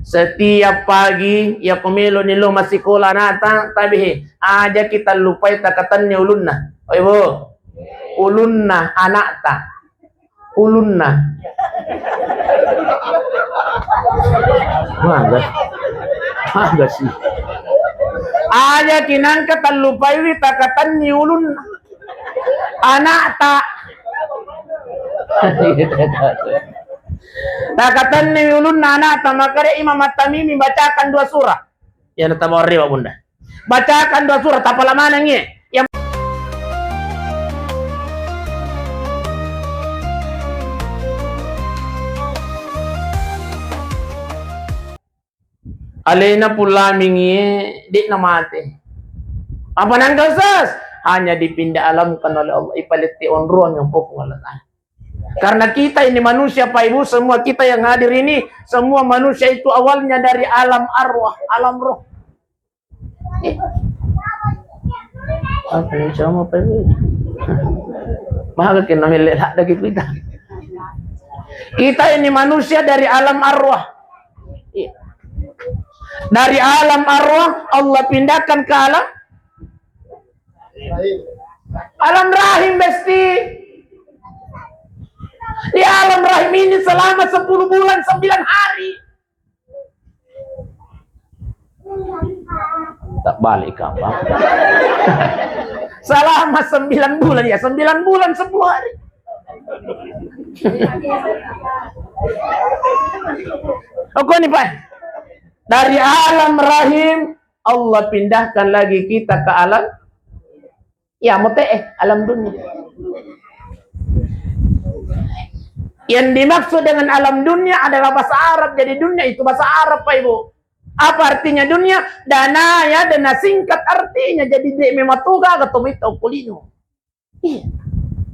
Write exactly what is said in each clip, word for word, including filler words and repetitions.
Setiap pagi, iya ko melo ni lo massikola anakta, tabe he, aja kita lupai takatenni ulunna. Oi, Bu. Ulunna anakta. Ulunna. Maga. Maga sih. Aja kinangka tallupaiwi takatenni ulunna. Anakta. Takatenni ulunna anakta, makare Imam At-Tamimi bacakan dua surah. Iya, natabawa rewa, Bunda. Bacakan dua surah, tapala manengngi. Yang alena pulamingi, de'na mate. Apa nangka, Ustaz? Hanya dipindah alamkan oleh Allah. Ipalette onroang yang popung Allah Ta'ala. Karena kita ini manusia, Pak Ibu, semua kita yang hadir ini, semua manusia itu awalnya dari alam arwah, alam roh. Eh. Apa yang sama, Pak Ibu? Maka kena melek lagi kita. Kita ini manusia dari alam arwah. Iya. Dari alam arwah, Allah pindahkan ke alam, alam rahim, Besti. Di alam rahim ini selama sepuluh bulan, sembilan hari. Tak balik apa? Selama sembilan bulan, ya, sembilan bulan, sepuluh hari. Oke nih, Pak. Dari alam rahim, Allah pindahkan lagi kita ke alam, ya, mute, eh, alam dunia. Yang dimaksud dengan alam dunia adalah bahasa Arab. Jadi dunia itu bahasa Arab, Pak Ibu. Apa artinya dunia? Dana, ya, dana singkat artinya. Jadi dia memang toga atau mita kulino. Iya.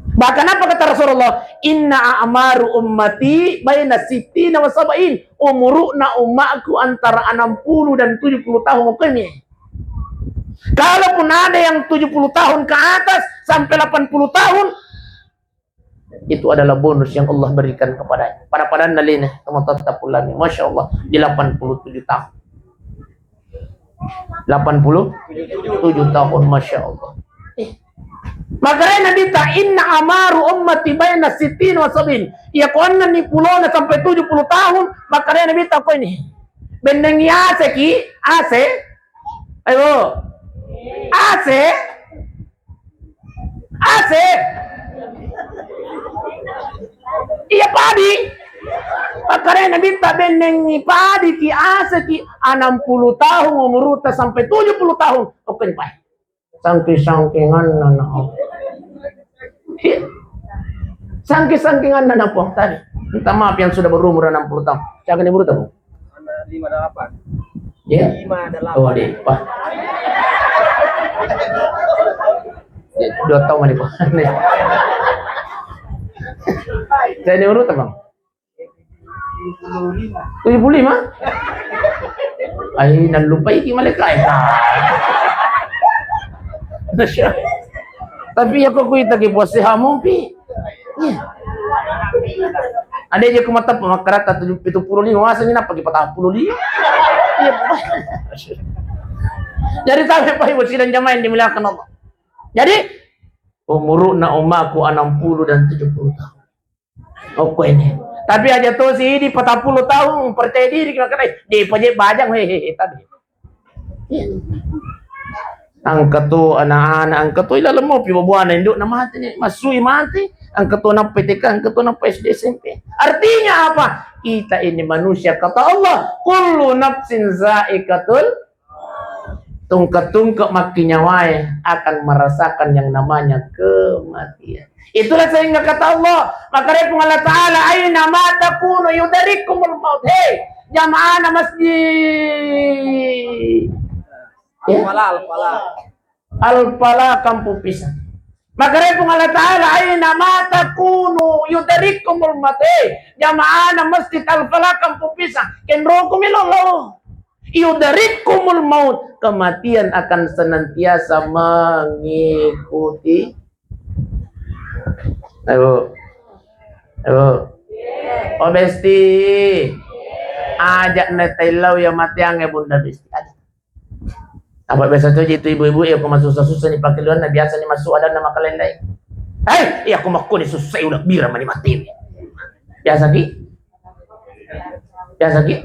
Bahkan apa kata Rasulullah? "Inna a'maru ummati baina sittina wa sab'in." Umuruna umatku antara enam puluh dan tujuh puluh tahun. Oke nih. Kalaupun ada yang tujuh puluh tahun ke atas sampai delapan puluh tahun, itu adalah bonus yang Allah berikan kepadanya. Pada-pada nalina, teman-teman, masya Allah, di delapan puluh tujuh tahun. Delapan puluh tujuh tahun, masya Allah. Eh. Makanya Nabi ta, "Inna amaru ummati baina sittin wa sabin." Ya, ko enneng ni pulona sampai tujuh puluh tahun, makanya Nabi ta ko ini. Benneng ya seki, ase, Ayo. Ase? Ase? Iya, padi. Makkarena bitta bennengngi padi ki, ase ki, enam puluh tahun umurutta sampai tujuh puluh tahun. Oke, Pak. Sangki-sangkinganna na. Iya. Sangki-sangkinganna na, Pak. Tadi. Minta maaf yang sudah berumur enam puluh tahun. Jangan diberitahu. Lima delapan. Iya. Lima delapan. Oh, deh, Pak. Ya, dua tahun nih, Pak. Nih. Saya ini urut, Bang. Tujuh puluh lima. Ai, nallupai ki malaikat. Tapi ya kok kuita ki puasa hamu pi. Iya. Ada aja ku mata pemakarata tujuh, tujuh puluh lima, masa ini apa ki patah puluh lima? Iya. Jadi, tapi Pak Ibu sidang jamaah yang dimuliakan Allah. Jadi, umuruna umaku enam puluh dan tujuh puluh tahun. Okko ini. Tapi aja to si idi patappulo tahun, percaya diri, makanya, de paje bajang, hehehe, tapi. Iya. Engka to anak-anak, engka to ilaleng mopi babuana induk na mati ni, masui mati, engka to nappai T K, engka to nappai S D S M P. Artinya apa? Kita ini manusia, kata Allah, "Kullu nafsin zaikatul." Tungke-tungke makkinyawae akan merasakan yang namanya kematian. Itulah sehingga kata Allah, makanya Puang Allah Ta'ala, "Aina ma takunu yudarikumul maut." Hei, jamaahna masjid. Ya? Al-Falah, Al-Falah. Al-Falah kampung pisang. Makanya Puang Allah Ta'ala, "Aina ma takunu yudarikumul maut." Hei, jamaahna masjid Al-Falah kampung pisang. Kenroko melo lo. Yudarikumul maut, kematian akan senantiasa mengikuti. Ayo. Ayo. Oh, Besti. Aja' na taillau iya mateangnge, Bunda Besti. Aja'. Apa biasa to itu ibu-ibu iya ko masussa-sussa ni pakkeluanna, biasa ni massu adanna makalendai. Hei, iya ko makko ni sussai ulebbira mani mati. Biasa ki? Biasa ki?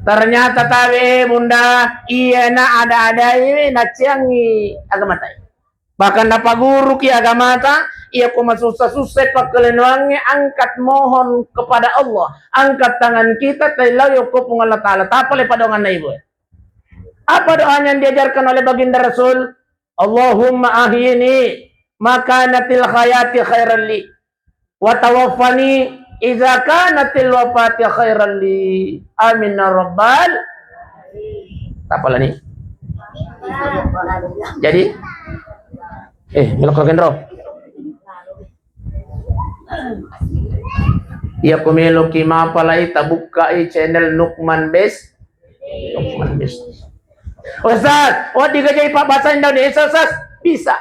Ternyata tabe, Bunda, iya na ada-adai naciangi agamatai. Bahkan napaguruki agamata, iya ko masussa-sussa pakkalenoangnge, angkat mohon kepada Allah, angkat tangan kita, taillau ko Puang Allah Ta'ala, tapale padoanganna ibu. Apa doanya yang diajarkan oleh Baginda Rasul? Allahumma ahyini ma kanatil hayati khairan li, wa tawaffani idza kanatil wafati khairan li. Amin ya rabbal. Tapalani. Jadi, eh, melok kendro. Iya ko meloki mapalai, tabukkai channel Nukman Best. Nukman Best. Ustaz, wedding gajai pabbasa Indonesia, Ustaz? Bisa.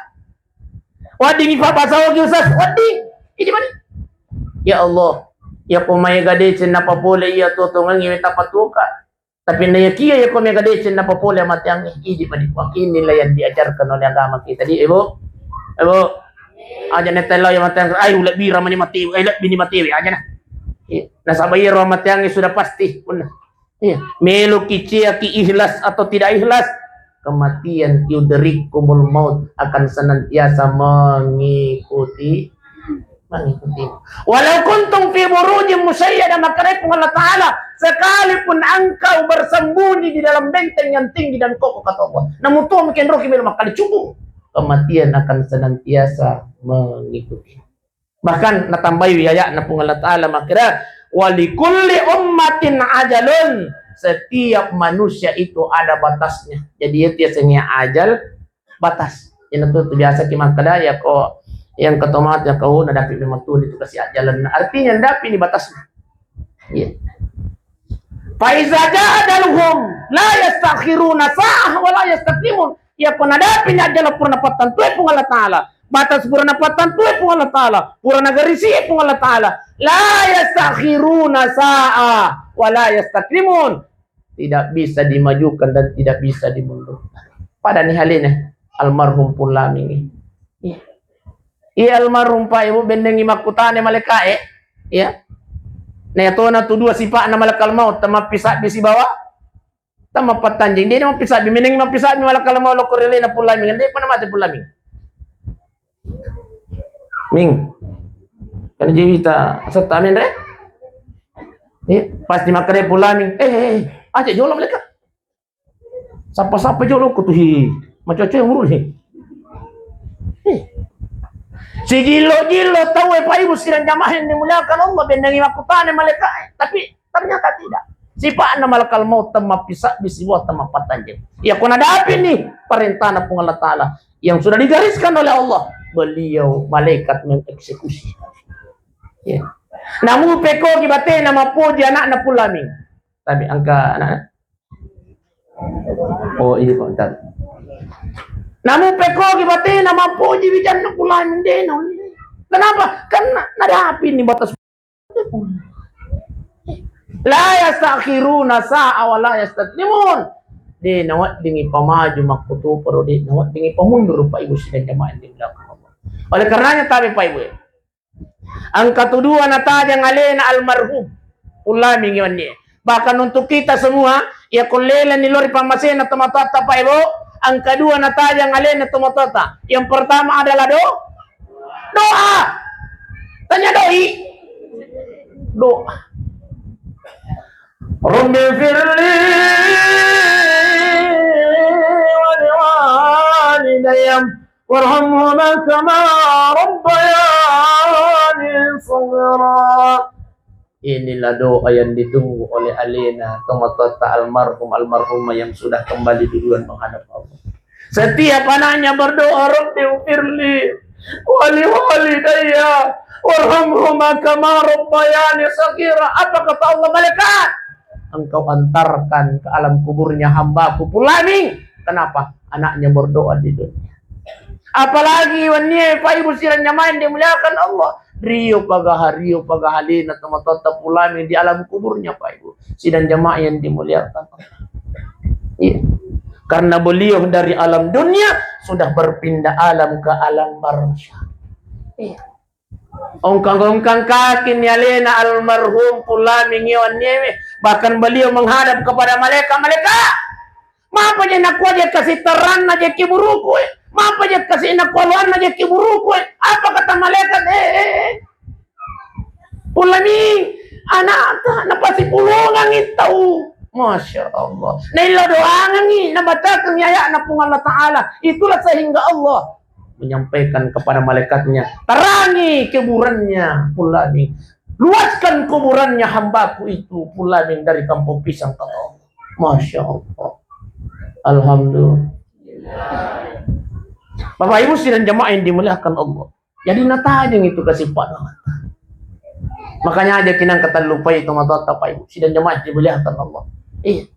Wedding ipabbasa Ogi, Ustaz? Wedding. Idi mani. Ya Allah, iya ko maega deceng napapole iya tuo-tuongengngi tapatuoka. Tapi na iya kia iya ko maega deceng napapole amateangnge, idi mani. Wah, inilah yang diajarkan oleh agama kita. Di, Ibu? Ibu? Aja' na taillau iya mateangnge, ai, ulebbira mani matewe, ai, lebbi ni matewe, aja' na. Iya. Nasaba iyaro amateangnge sudah pasti. Punna. Iya, meloki ciaki ikhlas atau tidak ikhlas, kematian, yudrikkumul maut, akan senantiasa mengikuti, mengikuti. Walau kuntum fi burujin musyayyadah, makkeda Puang Allah Ta'ala, sekalipun engkau bersembunyi di dalam benteng yang tinggi dan kokoh, kata Allah, namu tuo mungkin roh melo makkali cubu, kematian akan senantiasa mengikuti. Bahkan natambai aya'na Puang Allah Ta'ala makkeda, "Wa likulli ummatin ajalun." Setiap manusia itu ada batasnya. Jadi, itu biasanya ajal batas. Iyana tu, tu biasa ki makkeda, iya ko yang keto mate, iya ko na dapi memang tu itu kasih ajalan. Artinya, dapi ni batasnya. Iya. Fa iza jaa ajaluhum la yastakhiruna sa'ah wa la yastaqdimun. Iya ko nadapi ni ajal pura napattantue Puang Allah Ta'ala. Batas pura napattantue Puang Allah Ta'ala. Pura nagarisi Puang Allah Ta'ala. La yastakhiruna sa'ah wa la yastaqdimun. Tidak bisa dimajukan dan tidak bisa dimundurkan. Pada ni haline almarhum Pulaming. Iya. Iya almarhum Pak Ibu bendengi makkutane malaikae. Iya. Nah, iya tona tu dua sipa'na malakal maut, temappisabbi sibawa temapattanjeng. Dia mappisabbi, meneng mappisabbi malakal maut lokko ri alena Pulaming. Dia pernah mati Pulaming. Ming. Kan jadi kita serta amin re. Iya, pasti makkeda Pulaming. Eh, eh, eh, aja jolo mereka. Sapa-sapa jolo ko tu hi. Macoco yang urun hi. Hi. Sijillo-jillo tau e Pak Ibu sidang jamaah yang dimuliakan Allah, bendengi makkutane malaikae. Tapi ternyata tidak. Sipa'na malakal maut temappisabbi sibawa temapattanjeng. Iya ko nadapi ni parentana Puang Allah Ta'ala yang sudah digariskan oleh Allah, beliau malaikat mengeksekusi. Ya. Namu pekogi batena mappoji anakna Pulaming. Tapi engka anak. Oh, ini Pak, bentar. Namu pekogi batena mappoji wijanna Pulaming, de naulle. Kenapa? Karena nadapi ni batas. La yastakhiruna sa'a wa la yastaqdimun. De naweddingi pamaju makkutoparo, de naweddingi pamundur, Pak Ibu sidang jamaah yang dimuliakan Allah. Oleh karenanya tabe Pak Ibu. Engka tu dua natajang alena almarhum Pulaming wennie. Bahkan untuk kita semua, iya ko leleni lao ri pammasena tomatoatta Pak Ibu, engka dua natajang alena tomatoatta. Yang pertama adalah do-, doa. Tanya doi. Doa. Rabbi firli wa liwalidayya warhamhuma kama rabbayani shaghira. Inilah doa yang ditunggu oleh alena tomatoatta almarhum, almarhumah yang sudah kembali duluan menghadap Allah. Setiap anaknya berdoa, "Rabbi firli wali walidayya warhamhuma kama rabbayani shaghira." Apa kata Allah? "Malaikat, engkau antarkan ke alam kuburnya hambaku Pulaming." Kenapa? Anaknya berdoa di dunia. Apalagi wennie Pak Ibu sidang jamaah yang dimuliakan Allah. Rio pagaha, rio pagaha alena tomatoatta Pullaming di alam kuburnya, Pak Ibu. Sidang jamaah yang dimuliakan Allah. Iya. Karena beliau dari alam dunia sudah berpindah alam ke alam barzah. Iya. Ongkang-ongkang kaki ni alena almarhum Pullaming iye wenniewe, bahkan beliau menghadap kepada malaikat, "Malaikat, mapa je nakua je kasi terranna je kiburuku, eh? Mapa je kasi nakua loanna je kiburuku, eh?" Apa kata malaikat? "Eh, eh, eh. Pullaming, anakta, napasipulungangi tau." Masya Allah. Naillau doangangi, nabatakengi ayatna Puang Allah Ta'ala. Itulah sehingga Allah menyampaikan kepada malaikatnya, "Terangi kuburannya Pullaming. Luaskan kuburannya hambaku itu Pullaming dari Kampung Pisang," kata Allah. Masya Allah. Alhamdulillah. Bapak Ibu sidang jamaah yang dimuliakan Allah. Jadi natajeng itu kasi paddoangetta. Makanya aja kinang katallupai tomatoatta Pak Ibu. Sidang jamaah yang dimuliakan Allah. Iya.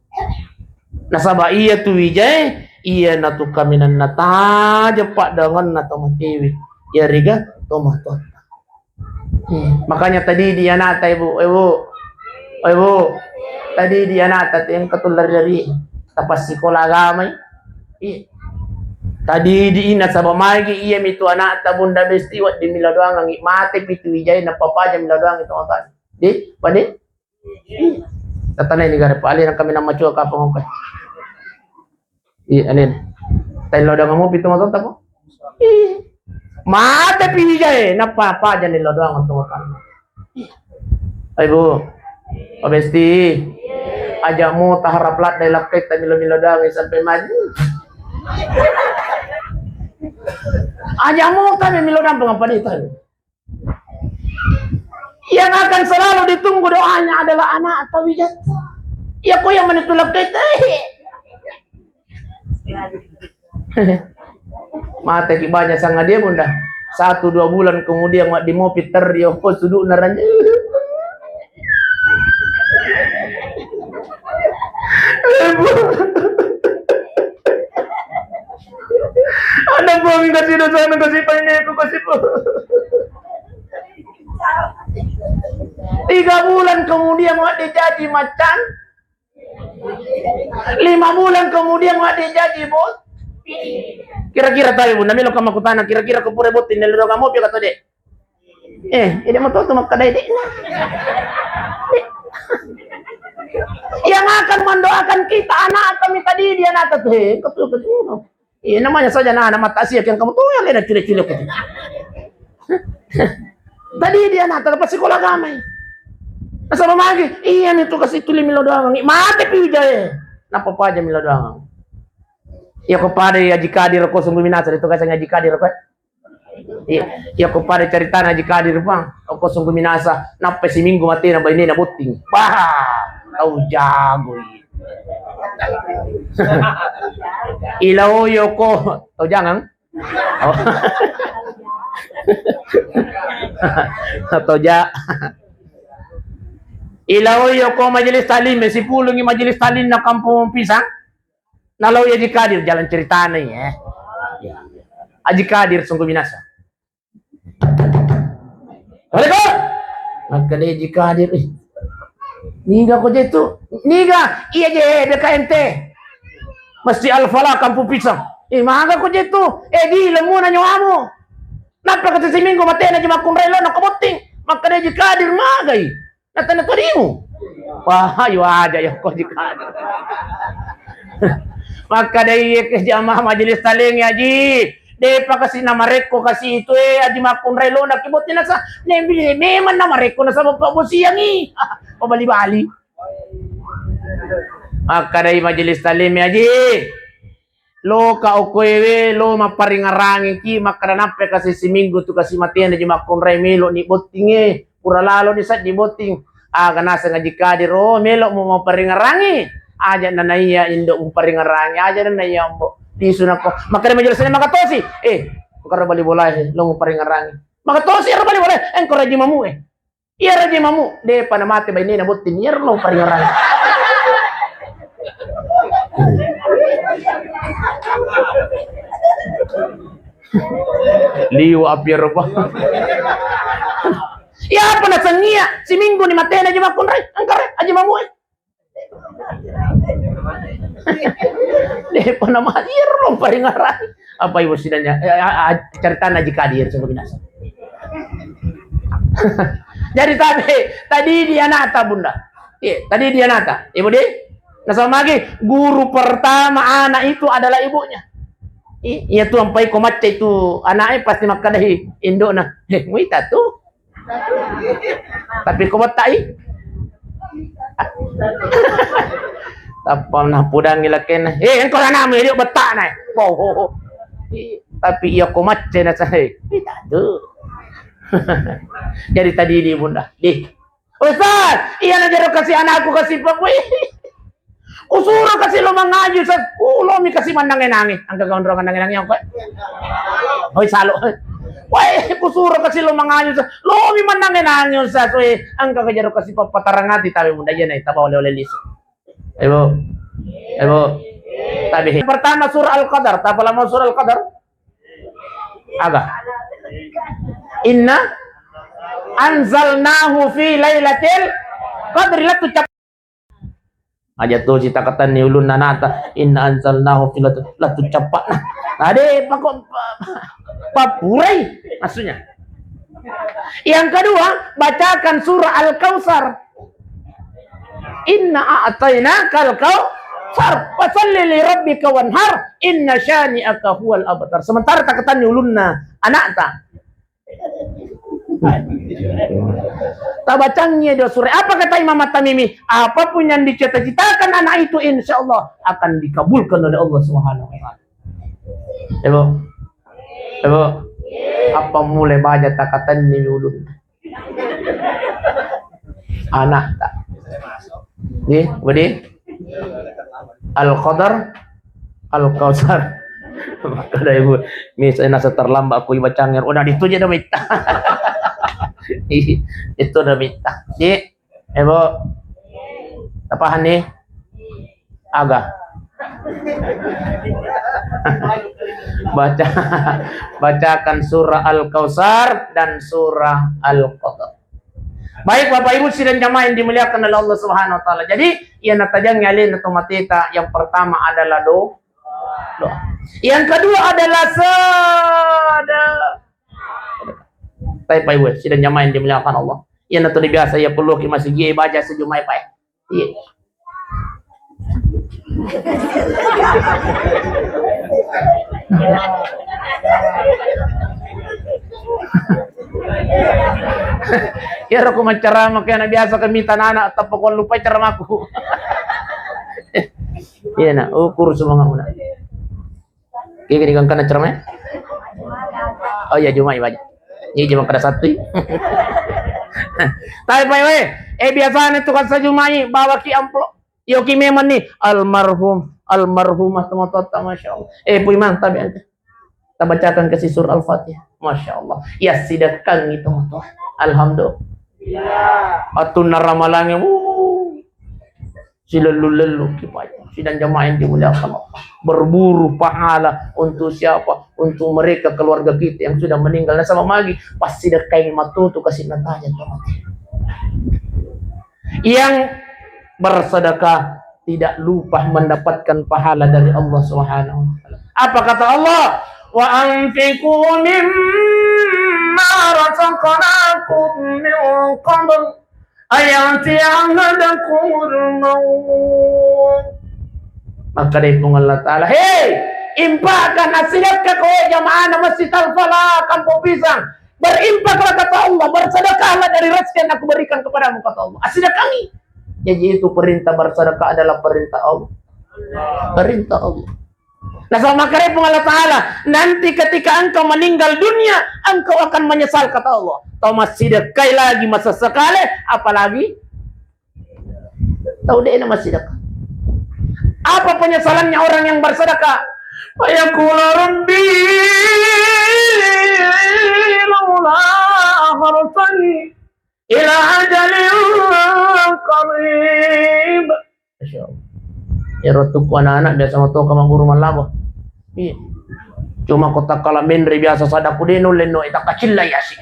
Nasaba iya tu wijae, iya natu kaminang natajeng paddoangenna tomatewe. Iyarega tomatoatta. Hmm. Makanya tadi di anakta, Ibu, Ibu, Ibu, tadi di anakta yang ketular dari tapas sekolah agama. Iya. Tadi di ina saba magi iya mitu anakta Bunda Besti wedding millau doangangi, mate pitu wijai napapaja millau doangi tomatoatta. Di, pade? Tatanai ni gare pale nang kami nama cua kapang okai. Iya, anin. Tai lo danga mopi tomatoatta ko? Iya. Mate pi wijae, napapaja ni lo doang tomatoatta. Ai Bu, Pak Besti, aja mu taharap ladde lakketta milo-milo doang sampai maju. Aja mu kami milo dampeng apa di tadi. Yang akan selalu ditunggu doanya adalah anak atau wijatta. Ya, kau yang menitulak kita. Mate ki banyak sangat dia, Bunda. Satu dua bulan kemudian, mak di mopi teri, oh, kau suduk naranya. Ada bang kasih dosa, kasih paine, aku kasih. Tiga bulan kemudian, mak dijaji macan. Lima bulan kemudian, mak dijaji bot. Kira-kira tahu, Bunda, melo kamu kutana, kira-kira kepure bot ini lo kamu pi kata dek. Eh, ini mau tuh makkadai dek. Yang akan mendoakan kita anak kami tadi dia nak tuh, eh, ketua ketua. Iya, namanya saja nah, nama tasia yang kamu tuh yang ada cule-cule. Tadi dia nak terlepas sekolah agama. Nasaba magi, iya nih tuh kasih tuli milo doang. Mate pi wijae. Napapaja milo doang. Ya kepada Haji Kadir ko sungguh minasa itu kasih Haji Kadir ko. Iya, iya, ko pada caritana Haji Kadir, Bang. Ko sungguh minasa, nappa siminggu matena bainena botting. Bah, tau jago. Ilao yo ko, tau jangang? Oh. Tau ja. Ilao yo ko majelis taklim, sipulungi majelis taklim na Kampung Pisang. Nalao Haji Kadir, jalan ceritana ya. Haji Kadir sungguh minasa. Assalamualaikum. Makkeda Haji Kadir, "Eh, niga ko je tu? Niga?" "Iya je, B K M T. Masjid Al Falah, Kampung Pisang." "Eh, maga ko je tu? Eh, di lemuna nyawamu. Nappa kata siminggu matena je makkunrai lo nako botting." Makkeda Haji Kadir, "Magai?" Natana todimu. Wah, ayo aja ya ko Haji Kadir. Makkeda iye ke jamaah majelis taklim, Haji. Depa kasi namarekko kasi itu, eh, Haji, makkunrai lo naki botting nasa. Nembi memang namarekko nasaba pabbosiangi. Pabali-bali. Makkeda i majelis taklim, Haji. Loka okkoewe, lo mapparingerangiki, makkeda nappa kasi siminggu tu kasi matena je makkunrai melo ni bottinge, pura lalo ni saddi botting. Aga naseng Haji Kadir, oh, melo mo mapparingerangi. Aja nanaiya indo muparingerangi, aja nanaiya ambo. Lisu nako. Makkeda majelis taklim, magatosi. Eh, engkara bali bolae, lo muparingerangi. Magatosi ero bali bolae, engkara Haji Mamu, eh. Iyaro Haji Mamu, depa namate bainena botting, iyaro lo paringerang. Liwa api ero, Pak. Iya apa nasengngia? Siminggu ni matena aja makkunrai, engka re, aja mamue. Depa nama iyaro lomparingarai. Apa ibu sidanya? Eh, a- a- ceritana jika dia semua binasa. Jadi tadi, tadi dia nata, Bunda. Iya, tadi dia nata. Ibu di? Nasaba magi guru pertama anak itu adalah ibunya. I- iya tu ampai ko macca itu anaknya pasti makkadahi indokna. Heh, muita tu. Tapi ko bettai. Tappa na pudangi lakena. Eh, engko anakmu dia betana. Oh. Tapi iya ko macca na sahe. Tidak tu. Jadi tadi di Bunda. Di. Ustaz, iya na jero kasi anakku kasi pabui. Kusuro kasi lo mangaji Ustaz. Uh, lo mi kasi mannange-nange. Angka kau ndro mannange-nange angko. Hoi salo. Woi, kusuro kasi lo mangaji Ustaz. Lo mi mannange-nange Ustaz. Woi, angka kau jero kasi papatarangati tabe Bunda iya na taba oleh-oleh lisu. Ibu. Ibu. Tabe. Pertama surah Al-Qadar. Tapa lama surah Al-Qadar? Aga. Inna anzalnahu fi lailatil qadri, la tucap. Aja tu cita katanni ulunna nata, inna anzalnahu fi lailatil, la tucapakna. Ade pako papurai maksudnya. Yang kedua, bacakan surah Al-Kautsar. Inna a'tainakal kautsar, fasalli li rabbika wanhar, inna syani'aka huwal abtar. Sementara takatanni ulunna anakta. Tabacangngi do surah. Apa kata Imam At-Tamimi? Apapun yang dicita-citakan anak itu, insya Allah akan dikabulkan oleh Allah Subhanahu wa Ta'ala. Ibu, ibu, apa mulai baca takatanni ulun? Anak tak? Di, apa di? Al-Qadar, Al-Kautsar. Maka ada ibu, misalnya nasa terlambat aku ibacangngi, udah itu aja udah minta. Itu udah minta. Di, ibu, apa nih? Aga. Baca, bacakan surah Al-Kautsar dan surah Al-Qadar. Baik Bapak Ibu sidang jamaah yang dimuliakan oleh Allah Subhanahu wa Ta'ala. Jadi, yang natajangi alena tomateta yang pertama adalah do-, doa. Yang kedua adalah sedekah. Tapi Pak Ibu sidang jamaah yang dimuliakan Allah. Yang natu biasa ya perlu ki masigi baca sejumai Pak. Iya. Iyaro ko maccarama ke anak biasa ke mita anak tappa ko lupai caramaku. Iya nak, ukur semangat nak. Iya, gini kan kena ceramah. Oh iya, Jumat ibadah. Iya, Jumat kada Sabtu. Tapi Pak Iwe, eh biasanya tuh kan Jumat bawa ki amplop. Yo ki memang nih almarhum, almarhumah teman-teman, masya Allah. Eh, Puimang, tapi aja. Kita bacakan ke si surah Al-Fatihah. Masya Allah. Ya sidakan itu tuh. Alhamdulillah. Atau naramalangnya, wuh. Silellu-lellu ki Pak. Sidang jamaah yang dimuliakan Allah. Berburu pahala untuk siapa? Untuk mereka keluarga kita yang sudah meninggal. Nasaba magi, pasti dekai matutu kasih nataja tuh. Yang bersedekah tidak lupa mendapatkan pahala dari Allah Subhanahu wa Ta'ala. Apa kata Allah? Wa anfiqu mimma razaqnakum min qabl an ya'tiya ahadakumul maut. Maka dari Puang Allah Ta'ala, hei, infakkan, asidakka kowe jamaah Masjid Al-Falah, Kampung Pisang. Berinfaklah kata Allah, bersedekahlah dari rezeki yang aku berikan kepadamu kata Allah. Asidakkangi. Jadi itu perintah bersedekah adalah perintah Allah. Perintah Allah. Nah, sama kare Puang Allah Ta'ala, nanti ketika engkau meninggal dunia, engkau akan menyesal kata Allah. Tau masih dekai lagi masa sekali, apalagi tau deh masih dekat. Apa penyesalannya orang yang bersedekah? Fayaqulu rabbi laula akhartani ila ajalin qarib. Masya Allah. Ero tukku anak-anak biasa matoka maguru mallabo. Iya. Cuma ko takkala menre biasa sadaku de nulle no, eh, takkacilla yasi.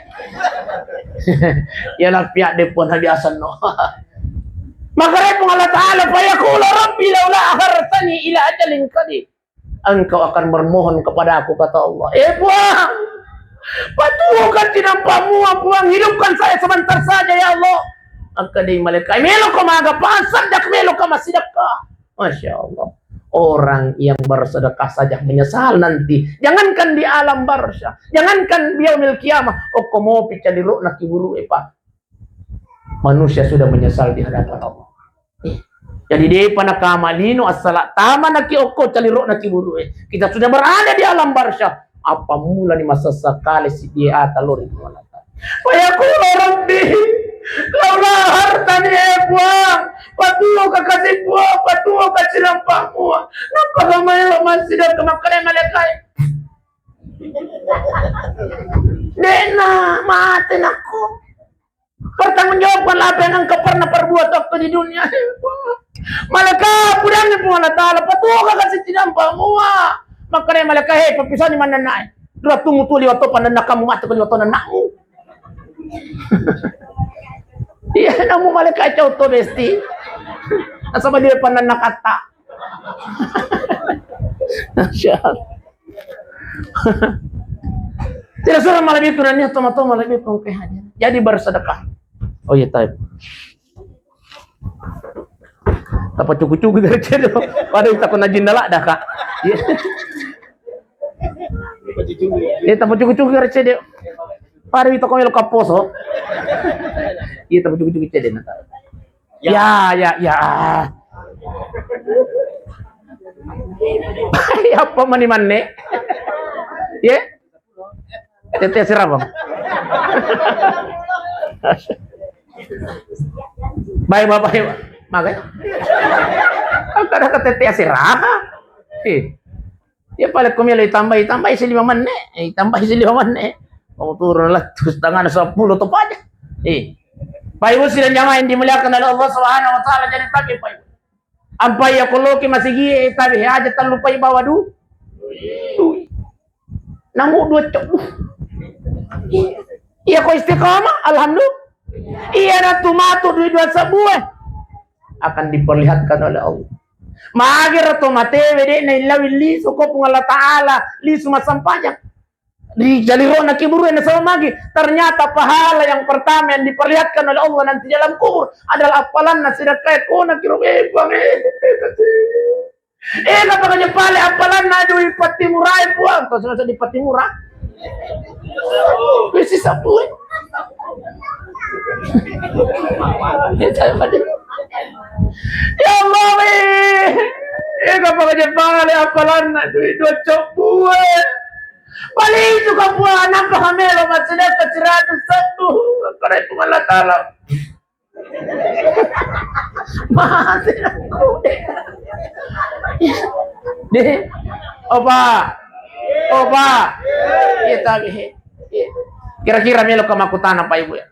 Ya lapia de pun biasa no. Maka repung Allah Ta'ala, "Fayaqulu rabbi laula akhartani ila ajalin qarib." Engkau akan memohon kepada aku, kata Allah. Eh, Puang, patuokan cinampa mua, Puang, hidupkan saya sebentar saja, ya Allah. Maka dei malaikat, "Melo ko maga, Puang, sedekah, melo ko massidekah." Masya Allah. Orang yang bersedekah saja menyesal nanti. Jangankan di alam barzah, jangankan di yaumil qiyamah, okko mopi caliro'na kiburu'e, Pak. Manusia sudah menyesal di hadapan Allah. Eh, jadi depa nakama lino assala tama naki okko caliro'na kiburu'e. Kita sudah berada di alam barzah. Apa mula ni masessa kale si dia talori. Fayaqulu rabbi laula akhartani, eh, Puang, patuoka kasi Puang, patuoka cinampa mua. Nappa kamaelo massidekah, makkeda malaikat, de'na mate nakko. Pertanggungjawabkan apa yang engkau pernah perbuat waktu di dunia. Malaikat, pudangi Puang Allah Ta'ala, patuoka kasi cinampa mua. Makkeda malaikat, "Hei, pappisani mannenna'e. Dura tumu tu liwat to pannenna kamu mate ko liwat to nenna'mu." Iya, namu malaikat cau to besti. Nasaba dia pannenna katta. Masya Allah. Tidak salah malam itu dan niat toma-toma malam itu ke hadir. Jadi bersedekah. Oh iya, taib. Tapa cuku-cuku dari cedo. Pada kita kena jin dalak dah, Kak. Iya. Iya, tapa cuku-cuku dari cedo. Pada kita kau kaposo. Iya, tapa cuku-cuku cedo. Ya, ya, ya. Ya, apa mani manne? Ya? Tete sirah, Bang. Baik, Bapak, ya, Pak. Makanya. Kan kada ke tete sirah. Eh. Ya, paling ko melo itambai, itambai si lima menne, eh, itambai si lima menne. Mau turun lah, terus tangan sepuluh tu aja. Eh. Bapak Ibu sidang jamaah yang dimuliakan oleh Allah Subhanahu wa Ta'ala, jadi tapi Bapak Ibu. Ampai ya koloki masigi, eh, tapi aja terlupai bawa du. Dui. Namu dua cok. Iya ko istiqamah, alhamdulillah. Iya na tu matu dui dua sebbu, eh. Akan diperlihatkan oleh Allah. Magiro to matewe de' na illawi lisu ko Puang Allah Ta'ala, lisu massempajang. Di jalirona kiburu'e nasaba magi. Ternyata pahala yang pertama yang diperlihatkan oleh Allah nanti dalam kubur adalah appalanna sidekkae ko na kiro, eh, Puang, eh, eh, eh. Eh, kapang aja pale appalanna dui pattimurae, Puang. Kau sudah di pattimura. Wis sabbu. Ya Allah, weh. Eh, kapang aja pale appalanna dui dua cobbu, eh. Paling itu kan, Puang, nampa kamelo massedekka seratus sabbu. Kare Puang Allah Ta'ala. Mate aku de'. De'. Opa. Opa. Iya, tapi, iya. Kira-kira melo ka makkutana, Pak Ibu, ya.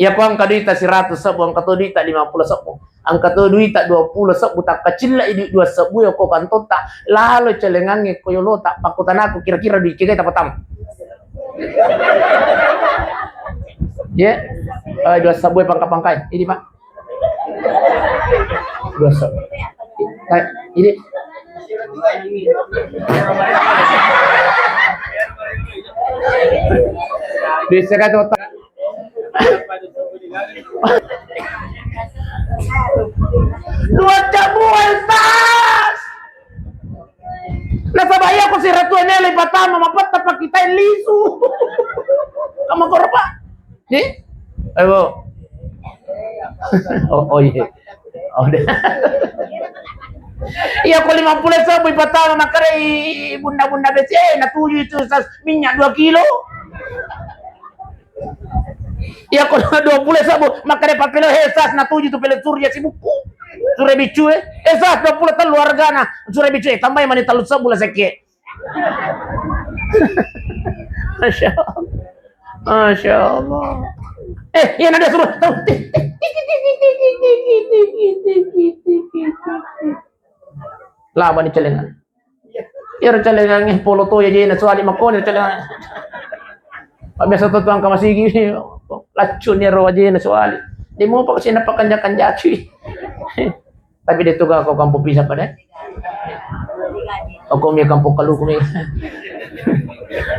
Iya, ko engka duita seratus sebbu, engka to duita lima puluh sebbu. Engka to duita dua puluh sebbu, takkacilla i dui dua sebbu ya ko kantotta. Lalo celengangnge ko yolota, pakkutanaku kira-kira dui kegai tapatama. Ya. Eh, dua sabbu pangka-pangkai. Ini, Pak. Dua sabbu. Eh, ini. Bisa kan, Pak? Dua sabbu, Ustaz. Nasaba iya ko siratu melo ipatama, mapetta pakkitai lisu. Kamu koro, Pak? Di? Ayo. Oh, oh, iya. Oh, deh. Iya ko lima puluh sebbu ipatama, makkedai bunda-bunda besi, eh, natuju itu, Ustaz, minyak dua kilo. Iya ko dua puluh sebbu, makkeda papelo, "He, Sas, natuju tu pele suri ya sibukku. Sure biccu, eh. Eh, Sas, dua puluh tellu hargana. Sure biccu, eh, tambahi mani tellu sebbu lah sekke." Masya Allah. Masya Allah. Eh, iya, nada suruh. Laba ni celengan. Iyaro calengangnge polo to ya jena suali makkoni calengang. Biasa to tuang kamasigi. Laccu ni ro wajena soali. Demo pak sina pakanja-kanjaki. Tapi de tu ka ko kampo pisang pada. Oko mi kampo kaluku mi.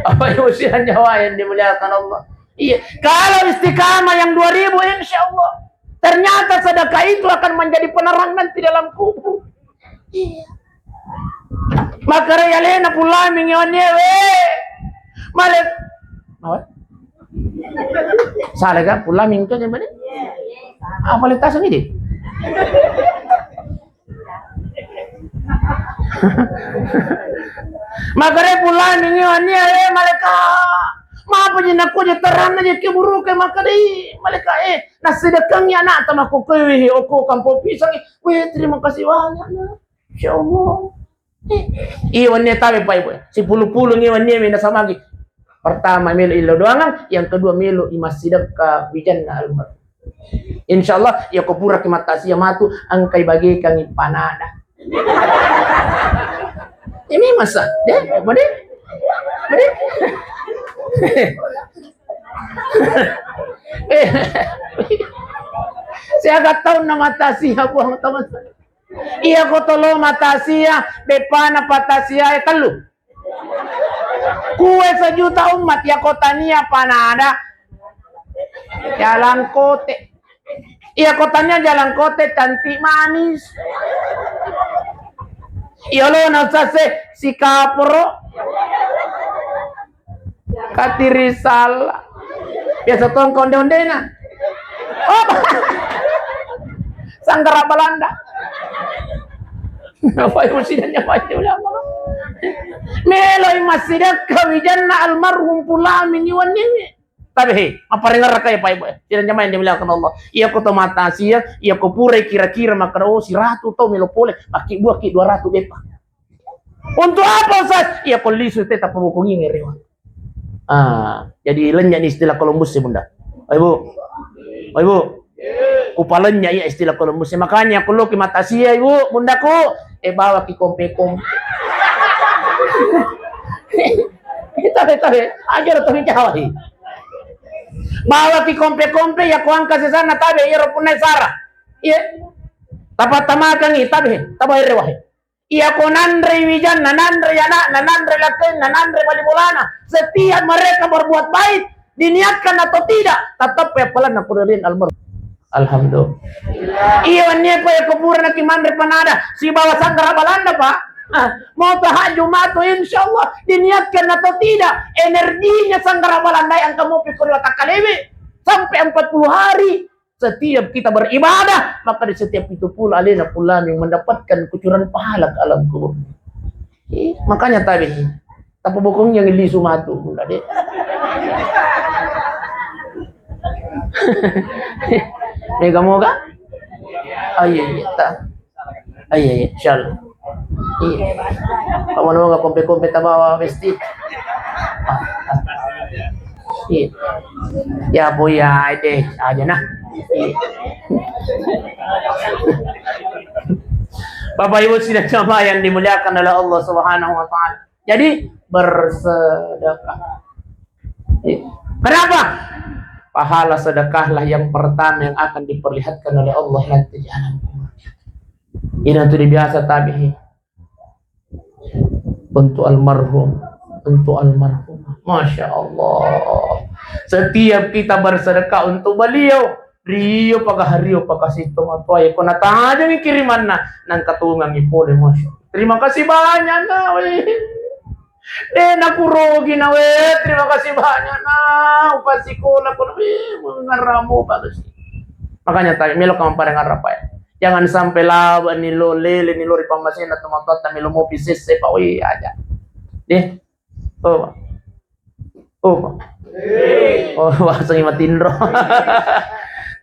Apa yang usia nyawa yang dimuliakan Allah? Iya, kalau istiqamah yang dua ribu, insya Allah. Ternyata sedekah itu akan menjadi penerang nanti dalam kubur. Iya. Makare alena pulami ngewannie we. Male. Apa? Salah kan? Pulami itu yang mana? Apa letasnya ini? Makare pulami ngewannie we, maleka. Mapa je nakko je terang je keburuke makare, maleka, eh, nasedekangi anak tamaku kewe, oko kampo pisang, we, terima kasih banyak, Nak. Insya Allah. Eh, iya, wanni tabe, Pak Ibu. Sipulu-pulu ngi wanni mi nasamagi. Pertama, melo ilo doangan, yang kedua, melo imassidekka wijanna almarhum. Insya Allah, ya ko pura ki matasia matu, engkai bagekangi panada. Ini masa, deh, apa deh? Apa deh? Eh, siaga tahun nama tasia buang teman. Iya ko tolo matasia, bepana patasia e tellu. Kue sejuta umat, iya ko tania panada. Jalan kote. Iya ko tania jalan kote cantik manis. Iya lo na sase sikaporo. Katiri salah. Biasa tongko onde-ondena. Oh. Sanggara Balanda. Apa yang mesti nanya apa aja ulama? Meloi massidekka wijanna almarhum pulami ngiwan nini. Tapi he, apa dengar kaya Pak Ibu? Tidak nyaman yang dimuliakan Allah. Iya ko to matasia, iya ko pura kira-kira makkeda, oh, siratu tau melo pole, pakai buah ki dua ratus depa. Untuk apa, Ustaz? Iya ko lisu teta pabokongi ngerewa. Ah, jadi lenya ni istilah Columbus ya, Bunda. Oh, Ibu. Oh, Ibu. Kupalenya iya istilah Columbus. Makanya aku lo ki matasia, Ibu, Bundaku. Eh, bawa ki kompe-kompe. Tabe, tabe. Aja lo tabe Jawa, eh. Bawa ki kompe-kompe, ya kuangka sesana tabe, iya ro punna sara. Iya. Tapa tamakangi tabe, tabe rewahe. Iya ko nanrei wijanna, nanrei anakna, nanrei lakkainna, nanrei bali bolana. Setiap mereka berbuat baik, diniatkan atau tidak, tetap ya palanna puralin almarhum. Alhamdulillah. Iya, wannia pa ya kuburan ki manre panada, sibawa sanggara Balanda, Pak. Ah, mau tahajud matu, insya Allah, diniatkan atau tidak, energinya sanggara Balanda yang kamu pikir watak kalewe sampai empat puluh hari. Setiap kita beribadah, maka di setiap itu pula alena pulami mendapatkan kucuran pahala ke alam kubur. Eh, makanya tabe. Tapi bokong yang lisu matu pula deh. Mega moga? Oh iya, iya, ta. Ah, iya, iya, insyaallah. Iya. Kamu nunggu kompe-kompe tabawa besti. Ah, ah. Iya. Ya, Bu, ya, deh, aja nah. Iya. Bapak Ibu sidang jamaah yang dimuliakan oleh Allah Subhanahu wa Ta'ala. Jadi, bersedekah. Iya. Kenapa? Pahala sedekahlah yang pertama yang akan diperlihatkan oleh Allah nanti di alam kubur. Ini nanti biasa tabihi. Untuk almarhum, untuk almarhum. Masya Allah. Setiap kita bersedekah untuk beliau, rio pagaha rio pakasitto matoa, ko natajangi kirimanna, nangkatungangi pole, Masya Allah. Terima kasih banyak, Nak. Weh. Deh, nakurogi na, weh. Terima kasih banyak, Nak. Upasikola ko, weh, mengaramu bagus. Makanya tadi melo kamu pada ngarap ya. Jangan sampai laba ni lo lele ni lo ri pammasena tomatoatta melo mopi sesse pa, weh, aja. Deh. Oh, Pak. Oh, Pak. Oh, bahasa Matindro.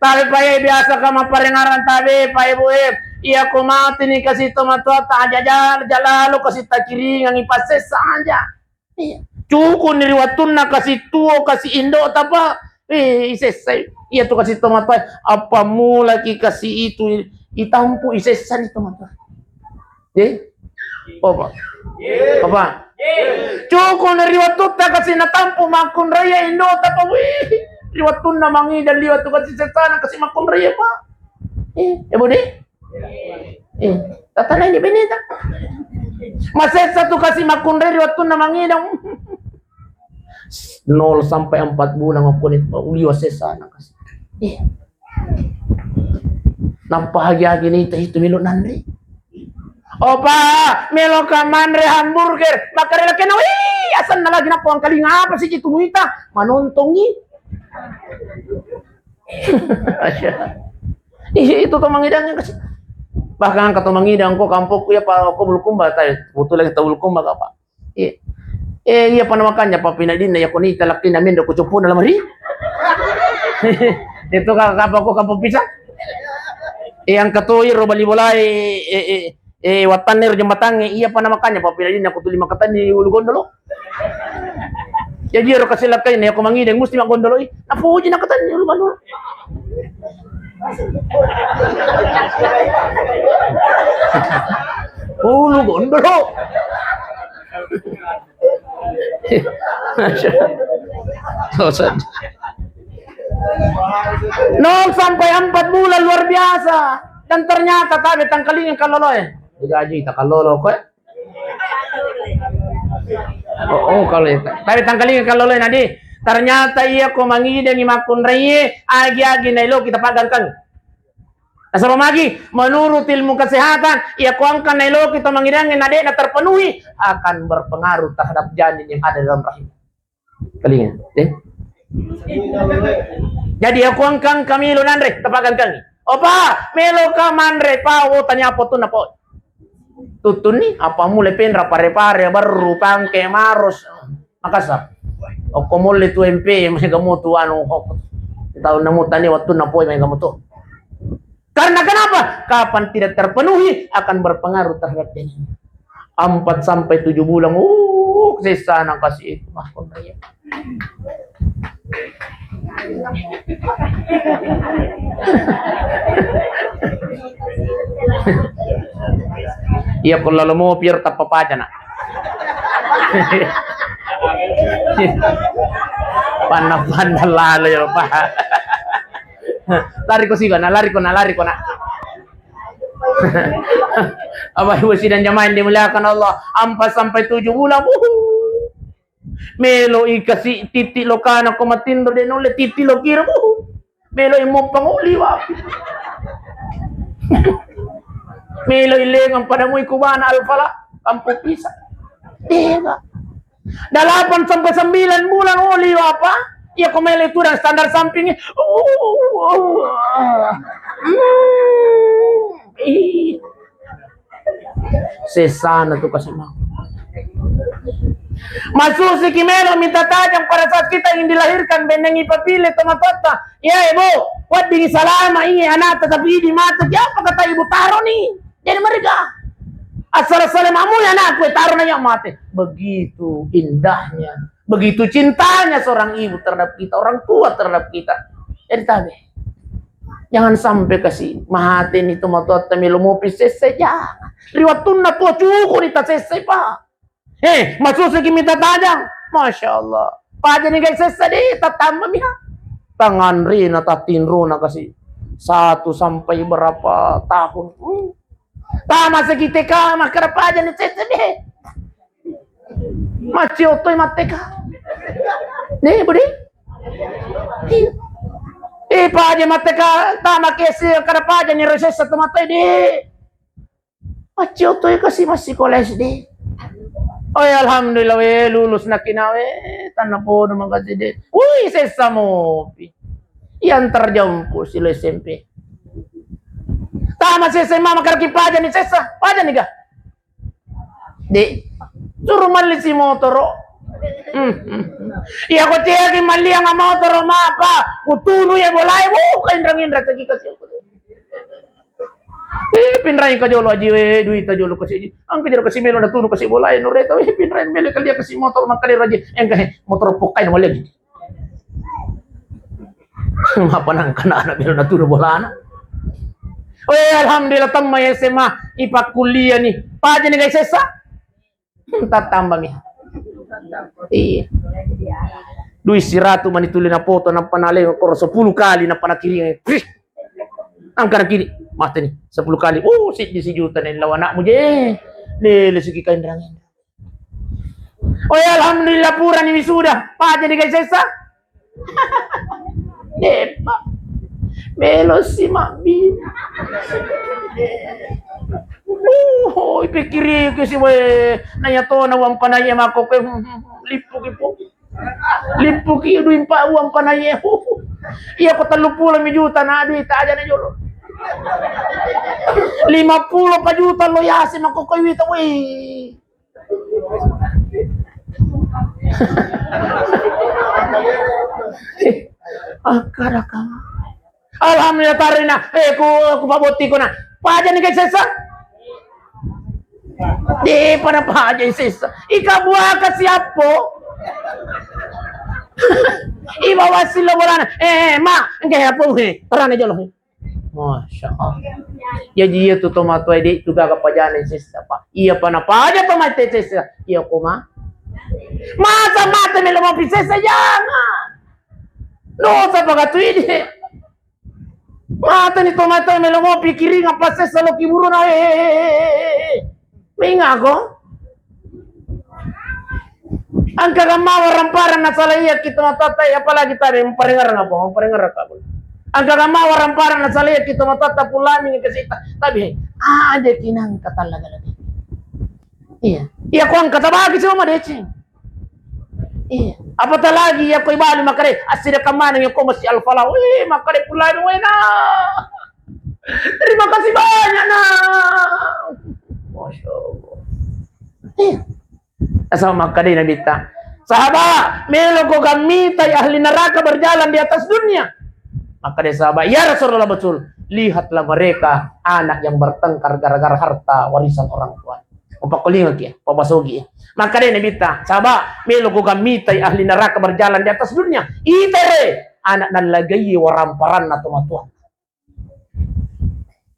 Tapi Pak, eh, biasa ka mapparengarang tabe, Pak Ibu, eh. Iya ko mati ni kasi tomatoatta aja jal-, jalalo kasi takiringang ipasessa aja. Iya. Cukup ni ri wattunna kasi tuo, kasi indo tapa, eh, isessa. Iya tu kasi tomatoa, apa mulaki kasi itu itampu isessa ni tomatoa. Eh? Apa? Apa? Cukup na ri wattutta kasi natampu makkunraiya indo tapa, wih. Ri wettunna mangidang liwa tu kasi sessana kasi makkunrai, Pak. Eh, eh, Budi? Eh, tatanai ni beneta. Masessa tu kasi makkunrai ri wettunna mangidang. Nol sampai empat bulan aku ni liwa sessana kasi. Eh. Nappa hagi-hagi ni itu melo nanre. Opa, melo ka manre hamburger. Makarela kena, wih, asanna lagi nappa wangkalinga apa sih itu muita? Manontongi. Ih, itu to mangidang kasi. Bahkan kata mangidang ko kampokku ya, Pak, ko Bulukumba, tai. Betul lagi tahu Bulukumba, Pak. Iya. Eh, iya, apa namakanja, Pak, pinadinna ya koni talakkina mendo ko copona lamari. Itu ka-, kapa ko kapa pisang. Eh, yang katoi ro bali bolai, eh, eh, eh, wattanne ro jembatangnge, iya, apa namakanja, Pak, pinadinna ko tuli makatanni ulu gondolo. Jadi ro kasilakkainna ya ko mangideng musti maggondoloi. Napuji nakatanni ulu gondolo. Ulu gondolo. Nol sampai empat bulan luar biasa. Dan ternyata tabe tangkalinga kalloloe. Digaji takalolo koe. Oh, oh, kalau itu. Tapi tangkalinga kalloloe nadi. Ternyata iya ko mangidengi makkunraie, agi-agi nailo kita pagangkang. Nasaba magi, menurut ilmu kesehatan, iya ko engka nailoki to mangidangnge na de'na terpenuhi, akan berpengaruh terhadap janin yang ada dalam rahim. Kalinga, eh? Jadi, iya ko engka, engka melo nanre, tapagangkangi. Opa, melo ka manre, pa, oh, tanya apa tu, napa? Tutuni, apa mulai penra, pare-pare, baru, pangke, maros. Makassar. Okko molle tu M P, mega mo tu anu, hok. Tahu nemu tani waktu napoi mega mo tu. Karena kenapa? Kapan tidak terpenuhi akan berpengaruh terhadap janin. Empat sampai tujuh bulan, uh, sesa na kasi itu. Wah, kok kayak. Iya, ko lalo mo pier tappa paja, Nak. Panna-panna lalo ya, Pak. Lari ko siga, Nak, lari ko, Nak, lari ko, Nak. Bapak Ibu sidang jamaah yang dimuliakan Allah, empat sampai tujuh bulan, wuhu. Melo i kasi titik lokana ko matinro de nulle titik lokira, wuhu. Melo i moppang uli wa. Melo i lengang pada mui kubana Al-Falah, kampung pisang. Tega. Dalapan sampai sembilan bulan oli wa apa? Iya ko melo itu dan standar sampingnya. Hmm. Ih. Sesana tu kasi mau. Masusiki melo minta tajang pada saat kita ingin dilahirkan, bennengi papile tomatotta. Ya, Ibu, wedding salama iya anakta tapi idi mata. Siapa kata ibu taro nih? Jadi mereka asal-asal mamu ya anakku, taro nanya mate. Begitu indahnya, begitu cintanya seorang ibu terhadap kita, orang tua terhadap kita. Jadi tabe. Jangan sampai kasi mate ni tomatotta melo mopi sesse, jangan. Ri wattunna tua cuku ni tasesse, Pak. Eh, masusiki minta tajang. Masya Allah. Paja ni guys sessa deh, tatamba miha. Tangan rina tatinrona kasi. Satu sampai berapa tahun. Hmm. Tama segi T K, makkeda paja ni sessa deh. Maccio toi matteka. Nih, Budi. Eh, paja matteka, tama kesi kada paja ni rosessa tu mattoi deh. Maccio toi kasi masih sekolah S D. Oh ya, alhamdulillah we lulus nakina we, tanah podo makasih deh. Wih, sessa mopi. Yang terjampu silo S M P. Tama sessa mama karaki paja ni sessa, paja ni ga. Dek, suruh malli si motoro. Hmm, hmm. Iya ko tiagi malliang motoro mapa, kutunu ya bolai, wuh, kainrang-inrang tagi kasi. Eh, pinrai ka jolo aji we, duita jolo kasi aji. Angka jolo kasi melo na tunu kasi bolai, nureta, eh, pinrai melo kalia kasi motor, makkalia aji. Engka he, motor pokkai na malli aji. Apa nangkana anak melo na tunu bolana. Weh, alhamdulillah tamma S M A, ipakkuliah ni. Paja ni guys, sessa. Tattambami. Iya. B Duit siratu mani tuli napoto, nappa naleng koro sepuluh kali, nappa nakiring. Prih. Angka nakiri, mate ni, sepuluh kali. Uh, siddi sijuta ni lao anakmu je. Lele siki kainrang. Oh ya, alhamdulillah pura ni wisuda. Paja ni kai sesa. Depa. Melo si mabbi. Uh, oh, ipikiri ke si we. Naya to na uang panai mako ke. Lipu ki po. Lippuki dui empat uang panaye. Iya ko tellu pulo mi juta na dui ta aja na jolo. Lima pulo pa juta lo yasi makokoi wita wei. Akkaraka. Alhamdulillah tarina. Eh, ku, ku pabotti ko na. Paja ni kai sesa. Di pada paja sesa. Ika buaka siappo. Ibawa silo bolana. Eh, eh, ma, engke apa he? Tarana jolo he. Masya Allah. Jaji iya tu tomatoa de tu gaga pajana sesa pa. Iya pana paja tomate sesa. Iya koma. Masa mate melo mau pisesa jangan. Dosa pagatu ini. Matani tomatoa melo mopi kiring apa sessa lo kiburuna, eh, eh, eh, eh, eh. Mengako? Angka gamma waramparang nasala iya kita matatta, apalagi tadi maparengerang apa? Maparengerang apa? Angka gamma waramparang nasala iya kita matatta pulami ke sita. Tapi ada kinang katalla galati. Iya. Iya, ko engka tabagi cuma madeceng. Iya. Apatah lagi iya ko ibalu makkeda, "Assidekkang maneng iya ko Masjid Al Falah." Wih, makkeda pulai wena. Terima kasih banyak, Nak. Masya Allah. Iya. Asal makkeda Nabitta, "Sahabat, melo ko gammitai ahli neraka berjalan di atas dunia?" Makkeda sahabat, "Ya Rasulullah, betul. Lihatlah mereka anak yang bertengkar gara-gara harta warisan orang tua." Upakkulinga ki, pabasogi. Makkeda Nabitta, "Sahabat, melo ko gammitai ahli neraka berjalan di atas dunia. Itere anak nallagai waramparanna tomatoa."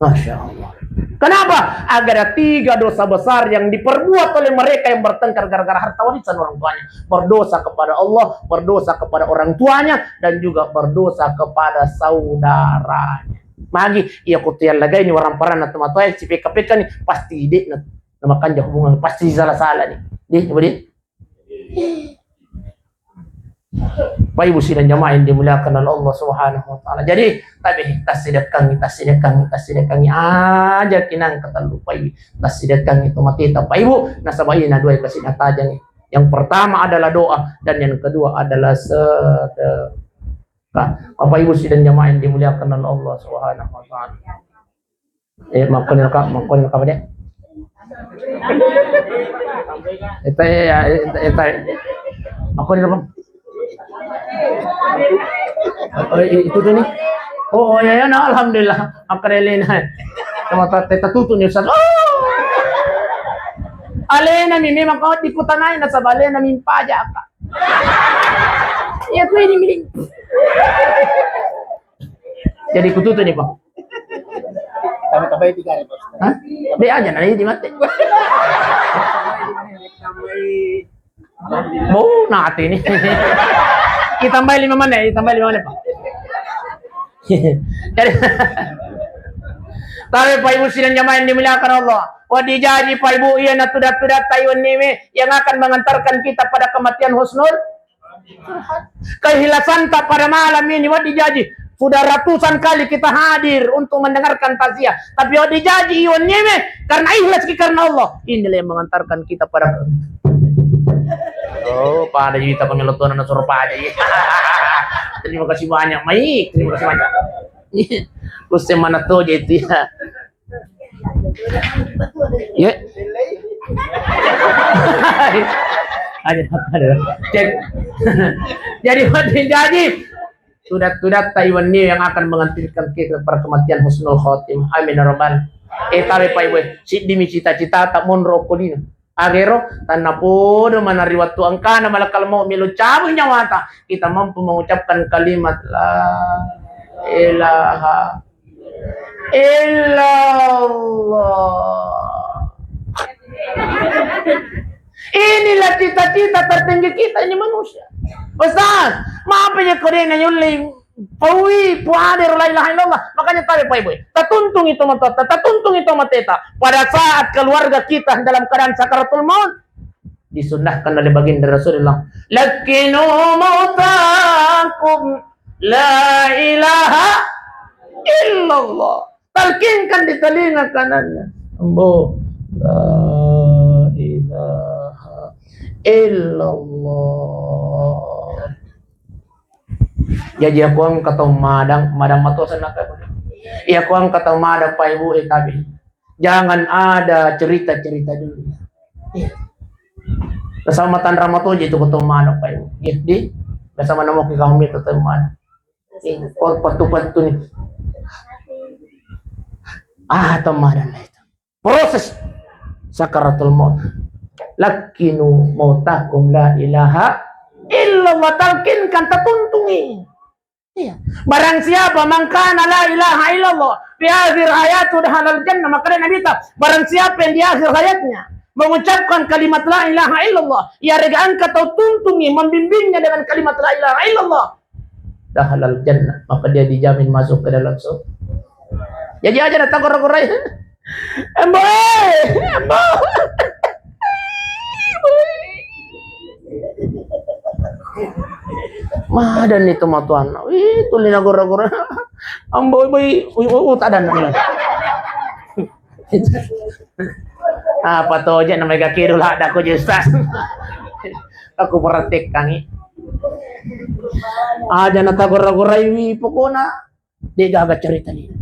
Masya Allah. Kenapa? Ada tiga dosa besar yang diperbuat oleh mereka yang bertengkar gara-gara harta warisan orang tuanya. Berdosa kepada Allah, berdosa kepada orang tuanya, dan juga berdosa kepada saudaranya. Magi iya ko tiallagai ni waramparanna tomatoa, sipeka-peka ni, pasti de na, na makanja hubungan, pasti salah-salah ni. Di, coba di. Bapak Ibu sidang jamaah yang dimuliakan oleh Allah Subhanahu wa Ta'ala. Jadi, tapi tassidekkangi, tassidekkangi, tassidekkangi aja kinang ketellu Bapak Ibu. Tassidekkangi itu mati Bapak Ibu. Nasaba ini dua kasih tajang. Yang pertama adalah doa dan yang kedua adalah sedekah. Bapak Ibu sidang jamaah yang dimuliakan oleh Allah Subhanahu wa Ta'ala. Eh, makkoni ka, makkoni ka, Pak, dek. Eta, ya, eta, eta. Makkoni ka, Bang. Oh, i-, itu tuh nih. Oh, oh, ya, ya, nah, alhamdulillah. Makkeda alena. Sama ta-, teta tutu nih, Ustaz. Oh. Alena mi memang kau di kota naik, nasaba alena mi pajak, Kak. Ya, tuh ini milik. Jadi kututu nih, Bang. Tambah-tambah tiga hari, Bos. Hah? Be aja, nah, ini mati. Mau nanti nih. Ditambahi lima menit, ditambahi lima menit, Pak. Jadi, tapi Pak Ibu sidang jamaah yang dimuliakan Allah, wedding jaji Pak Ibu, iya natuda-tuda taiwan nime yang akan mengantarkan kita pada kematian husnul. Keikhlasan tak pada malam ini, wedding jaji. Sudah ratusan kali kita hadir untuk mendengarkan takziah. Tapi wedding jaji iwan nime karena ikhlas ki karena Allah. Inilah yang mengantarkan kita pada. Oh, pada juta kami lotona na suruh pada. Terima kasih banyak, Mai. Terima kasih banyak. Usai mana tuh jadi ya. Ya. Aja apa dulu. Cek. Jadi, wedding jaji. Tuda-tuda taiwan ni yang akan mengantarkan kita pada kematian husnul khotimah. Amin ya rabbal. Eh, tapi Pak Ibu, siddi mi cita-cita tak monro kodina. Agero, tanna podo manari wattu engkana malakal maut melo cabut nyawata. Kita mampu mengucapkan kalimat la ilaha illallah. Inilah cita-cita tertinggi kita ini manusia. Ustaz, maaf aja kau deh nanyuling. Paui, puadero la ilaha illallah. Makanya tabe, Pak Ibu. Tatuntungi tomatoatta, tatuntungi tomateta. Pada saat keluarga kita dalam keadaan sakaratul maut, disunnahkan oleh baginda Rasulullah, "Lakkinu mautakum la ilaha illallah." Talkinkan di telinga kanannya, "Ambo, la ilaha illallah." Jaji, aku engka tau madang, madang matoa senna ka. Iya, aku engka tau madang, Pak Ibu, eh, tabe. Jangan ada cerita-cerita dulu. Iya. Nasaba matanra matoaji tu ko tau madang, Pak Ibu. Iya, di. Nasaba namoki kami tu tau madang. Iya, oh, pattu-pattu ni. Ah, tau madang itu. Proses sakaratul maut. "Lakkinu mautakum la ilaha illallah." Talkinkan, tatuntungi. Iya. Barang siapa, "Man kana la ilaha illallah fi akhir hayatu dakhalal jannah," maka dia Nabi ta, barang siapa yang di akhir hayatnya mengucapkan kalimat la ilaha illallah, iyarega engka tau tuntungi, membimbingnya dengan kalimat la ilaha illallah, dakhalal jannah, maka dia dijamin masuk ke dalam surga. Jadi aja na tagora-gorai. Ambo, eh, ambo. Madani tomatoanna. Ih, tuli nagora-gora. Ambo, boy, ui, ui, ui, tadanna. Apa to je namanya kaki dulu ada ko je, Ustaz. Aku praktekkangi. Aja na tagora-gorai wi pokona. De gaga cerita ni.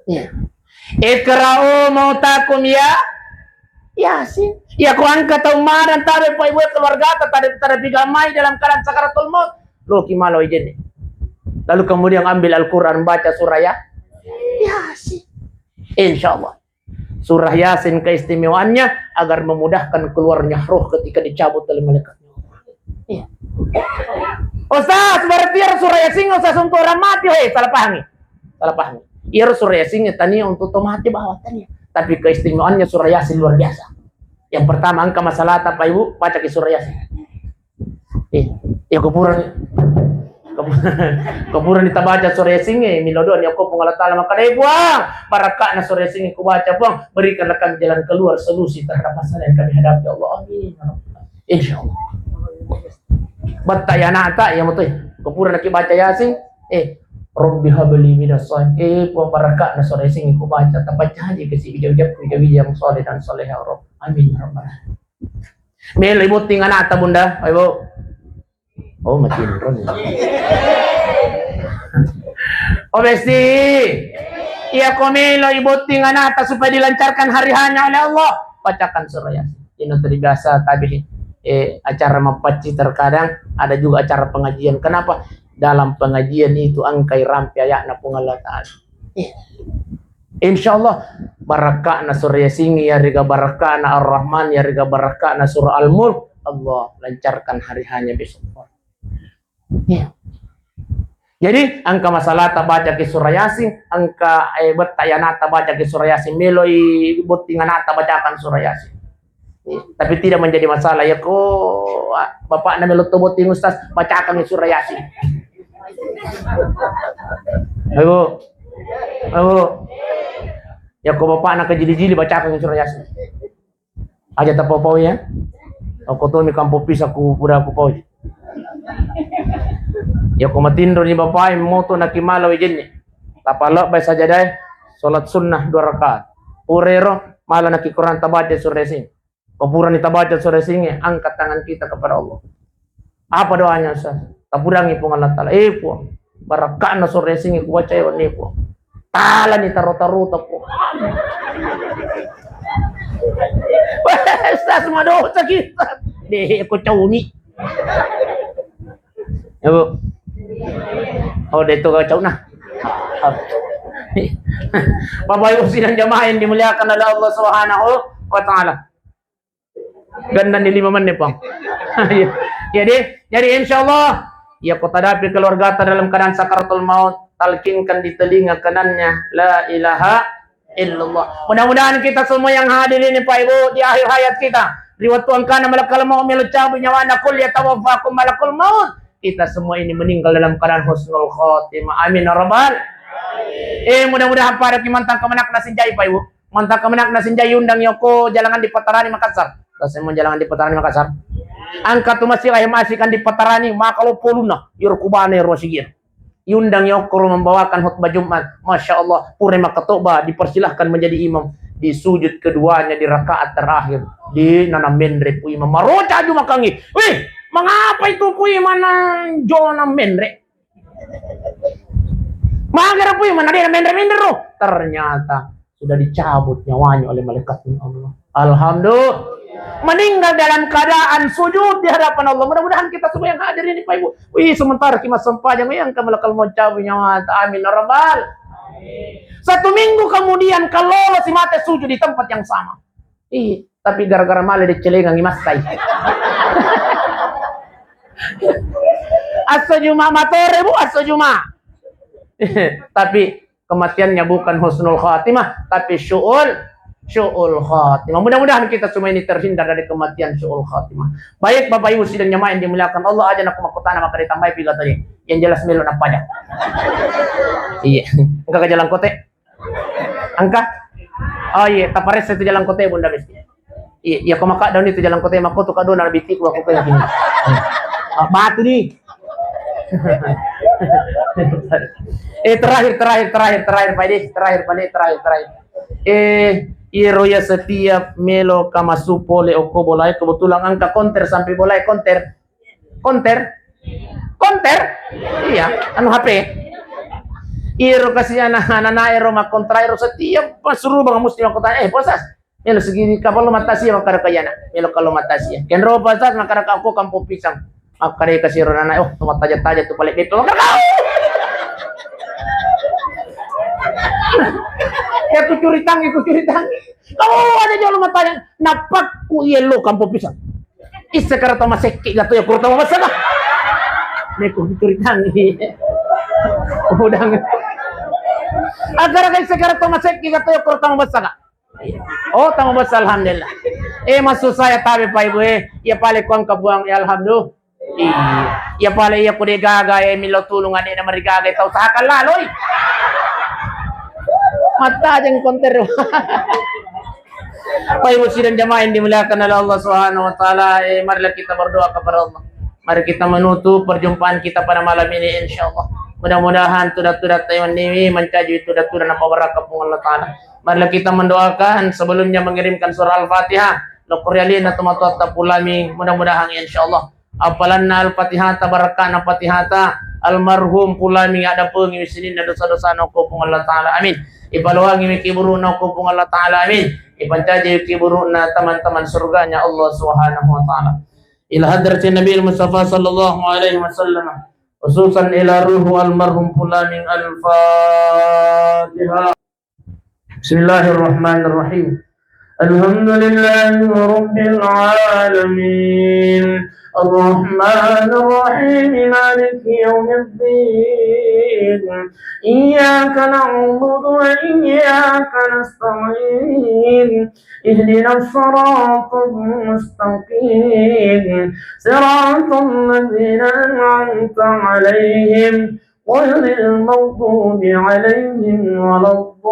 Iya. "Iqra'u mautakum ya Yasin." Iya, ko engka tau madang tabe, Pak Ibu, keluargata, tabe, tabe piga mai dalam keadaan sakaratul maut, loki malo ijenne. Lalu kemudian ambil Al-Quran, baca surah ya, Yasin. Insya Allah. Surah Yasin keistimewaannya agar memudahkan keluarnya roh ketika dicabut oleh malaikat. Iya. "Ustaz, berarti ero surah Yasin, Ustaz, untuk orang mati?" Hei, salah pahami. Salah pahami. Ero surah Yasin tania untuk to mati bawa tania. Tapi keistimewaannya surah Yasin luar biasa. Yang pertama, engka masalah apa, Ibu? Baca ki surah Yasin. Eh, ya kuburan. Kuburan ditabaca surah Yasin, eh, milo doa ni aku, Puang Allah Ta'ala, maka dai, "Puang, barakakna surah Yasin kubaca, Puang, berikanlah kami jalan keluar, solusi terhadap masalah yang kami hadapi, ya Allah. Amin, ya Rabbal alamin." Insya Allah. Batta ya nata, ya mutoi. Kuburan lagi baca Yasin, eh, "Rabbi habli minas shalihin." Eh, Puang, barakakna surah Yasin kubaca, tapacaji kasi ija-ija, ija-ija yang soleh dan soleh, ya Rabb. Amin, ya Rabbal alamin. Melo ibotting anakta, Bunda. Ayo, Bu. Oh, matinro ni. Oh, Besti. Iya, ko melo ibotting anakta supaya dilancarkan hari hanya oleh Allah, bacakan surah Yasin. Ini terbiasa tadi, eh, acara mappacci, terkadang ada juga acara pengajian. Kenapa? Dalam pengajian itu engkai rampe ayatna Puang Allah Ta'ala. Eh. Insya Allah, barakakna surah Yasin, yarega barakakna Ar-Rahman, yarega barakakna surah Al-Mulk, Allah lancarkan hari hanya besok. Ya. Jadi, engka masalah tabaca ki surah Yasin, engka, eh, betta ya nata baca ki surah Yasin, meloi botting anakta bacakan surah Yasin. Iya, tapi tidak menjadi masalah. Ya ko, ah, bapakna melo to botting, Ustaz, bacakan surah Yasin. Ayo, Bu. Ayo, Bu. Ya ko bapakna kajili-jili, bacakan surah Yasin. Aja tapau-pau ya. Aku to mi kampung pisang ku pura aku pau. Ya ko matinro ni bapak, moto naki mala wajenni. Tapalebbai sajadai, salat sunnah dua rakaat. Purero, mala naki Quran tabaca surah Yasin. Ko purani tabaca surah Yasin, angkat tangan kita kepada Allah. Apa doanya, Ustaz? Tapudangi Puang Allah Ta'ala. Eh, Puang, barakakna surah Yasin kubaca ya, Puang. Talani taro-taro ta, Puang. Wah, Ustaz, madosa kita. Deh, ko cauni. Ya, Bu. Oh, deh, itu kau cauna. Bapak Ibu sidang jamaah yang dimuliakan oleh Allah Subhanahu wa Ta'ala. Gandani lima menit, Bang. Iya. Jadi, jadi insya Allah, ya, ko tadapi keluargata dalam keadaan sakaratul maut, talkinkan di telinga kanannya, la ilaha illallah. Mudah-mudahan kita semua yang hadir ini, Pak Ibu, di akhir hayat kita, Ri wettu engkana malakal maut melo cabut nyawana, qul yatawaffakum malakul maut. Kita semua ini meninggal dalam keadaan husnul khotimah. Amin ya rabbal. Eh, mudah-mudahan pada ki mantang kemenak nasinjai, Pak Ibu. Mantang kemenak nasinjai undang yoko jalangan di Patarani Makassar. Tasemu jalangan di Patarani Makassar. Angka tu masih ayam asikan di Patarani, maka lo poluna. Yoro kubane ro sigir. Iundang yokkoro membawakan khutbah Jumat. Masya Allah, pura makkatobba, dipersilahkan menjadi imam. Di sujud keduanya, di rakaat terakhir, di nanam menre pu imam. Maroca aju makangi. Wih, mengapa itu pu imam nang jo nanam menre? Magara pu imam, nanam menre-menre ro. Ternyata sudah dicabut nyawanya oleh malaikatnya Allah. Alhamdulillah. Meninggal dalam keadaan sujud di hadapan Allah. Mudah-mudahan kita semua yang hadir ini, Pak Ibu. Wih, sementara kita sempajang, yang kamu lekal mau cabut nyawa. Amin ya rabbal. Satu minggu kemudian, kalau si mate sujud di tempat yang sama. Ih, tapi gara-gara malah dicelengangi mastai. Asso Juma matore, Bu, asso Juma. Tapi kematiannya bukan husnul khatimah, tapi su'ul, su'ul khatimah. Mudah-mudahan kita semua ini terhindar dari kematian su'ul khatimah. Baik, Bapak Ibu sidang jamaah yang dimuliakan Allah, aja nak makutana maka ditambahi piga tadi. Yang jelas melo napajak. Iya, engka ke jalan kote. Engka? Oh iya, taparessa itu jalan kote, Bunda Besti. Iya, iya, ko maka daun itu jalan kote, mako tu kadona bitiku aku kayak gini. Ah, batu nih. Eh, terakhir, terakhir, terakhir, terakhir, Pak Edi, terakhir, Pak Edi, terakhir, terakhir. Eh, iro ya setiap melo kamasu pole oko bolai, kebetulan angka konter sampai bolai konter. Konter? Konter? Iya, anu H P. Iro kasi anak-anak ero makkontra ero setiap pas suruh bang mesti makkontra, eh, bosas. Melo segini kapal lo matasi ya makkada kayana. Melo kalau matasi ya. Kenro pasas makkada aku kampung pisang. Makkada kasiro nana, oh, tu mataja-taja tu paling betul. Makkada kau. Ya, ku curi tangi, ku curi tangi. Kau ada jolo matanya, napakku yello kampung pisang. Isse kara tau masekke gato ya kuro tau mabassa ka. Neko ku curi tangi. Udang. Agara ka isse kara tau masekke gato ya kuro tau mabassa ka. Oh, tau mabassa, alhamdulillah. Eh, maksud saya tabe Pak Ibu, eh. Ya pale kuang kabuang, ya alhamdulillah. Iya. Iya pale iya ku de gaga, eh, milo tulung ade na marigaga, tau usahakan laloi. Mattajeng konter. Bapak Ibu sidang jamaah yang dimuliakan oleh Allah Subhanahu wa Ta'ala, eh, marilah kita berdoa kepada Allah. Mari kita menutup perjumpaan kita pada malam ini, insya Allah. Mudah-mudahan tuda-tuda Taiwan ini mencaji tuda-tuda napa barakah pun Allah Ta'ala. Marilah kita mendoakan sebelumnya mengirimkan surah Al-Fatihah. Lokor yalina tomatoatta pulami, mudah-mudahan insya Allah. Apalanna Al-Fatihata, barakkana Fatihata, almarhum pulami adapengi sininna dosa-dosana ko Puang Allah Ta'ala. Amin. Ipaloangi miki burukna ko Puang Allah Ta'ala. Amin. Ipancaji miki burukna teman-teman surganya Allah Subhanahu wa Ta'ala. Ila hadratin Nabi Mustafa sallallahu alaihi wasallam. Khususan ila ruhu almarhum pulami. Al-Fatihah. بسم الله الرحمن الرحيم. الحمد لله رب العالمين. الرحمن الرحيم. مالك يوم الدين. إياك نعبد وإياك نستعين. اهدنا الصراط المستقيم. صراط الذين أنعمت عليهم غير المغضوب عليهم ولا الضالين.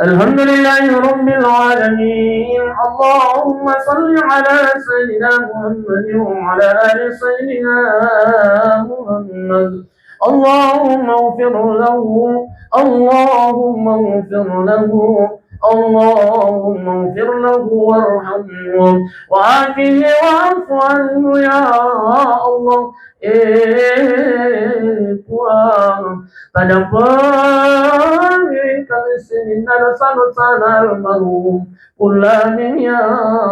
الحمد لله رب العالمين. اللهم صل على سيدنا محمد وعلى آل سيدنا محمد. اللهم اغفر له، اللهم اغفر له، اللهم اغفر له وارحمه وعافه واعف عنه يا الله. Eh, Puang, tadampengeng kami sininna dosa-dosana almarhum Pulaming, ya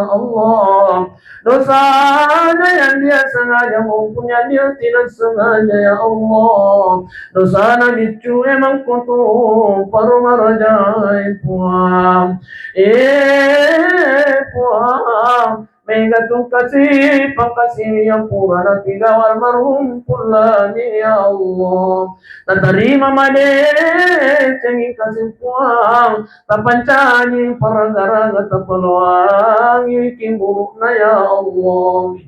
Allah. Dosana yang dia sengaja maupun yang dia tidak sengaja, ya Allah. Dosana biccu emang koto parumarajai Puang. Eh, Puang, Maega tu kasi pangkasi yang pura napigau almarhum Pullami, ya Allah. Tatarima madecengi kasi Puang, tapancaji paragaraga, tapaloangi kimburukna, ya Allah.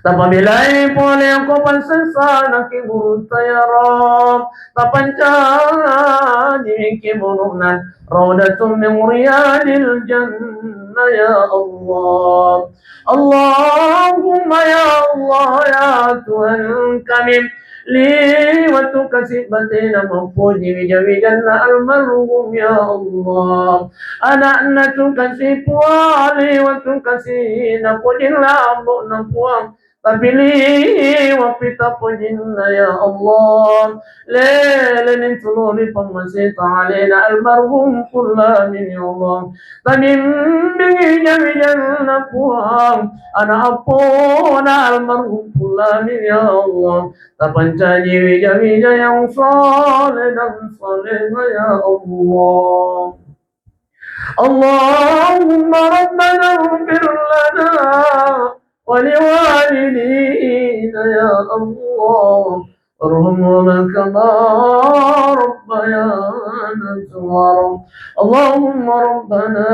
Tapabelai pole ko pansesana kiburutta, ya Rabb. Tapancaji kiburukna raudatun min riyadil jannah, ya Allah. Allahumma, ya Allah, ya Tuhan kami, liwatu kasi batena mappoji wija-wijanna almarhum, ya Allah. Anakna tu kasi Puang, liwatu kasi napojing lambokna Puang. Tapi liwapi tapojinna, ya Allah. Leleni tuluri pammaseta alena almarhum Pullami, ya Allah. Tabimbingi wija-wijanna Puang, anak appona almarhum Pullami, ya Allah. Tapancaji wija-wija yang saleh dan salehah, ya Allah. اللهم ربنا اغفر لنا ولوالدينا يا الله، وارحمهما كما ربيانا صغارا. اللهم ربنا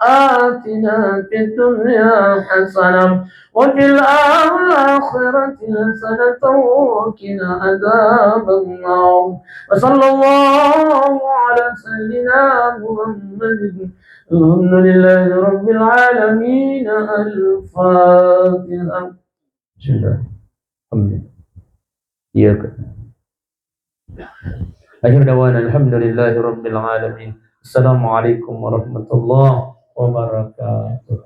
آتنا في الدنيا حسنة وفي الآخرة حسنة وقنا عذاب النار. وصلى الله على سيدنا محمد. الحمد لله رب العالمين. الفاتحة. بسم الله. آمين. إياك. آخر دعوانا الحمد لله رب العالمين. السلام عليكم ورحمة الله وبركاته.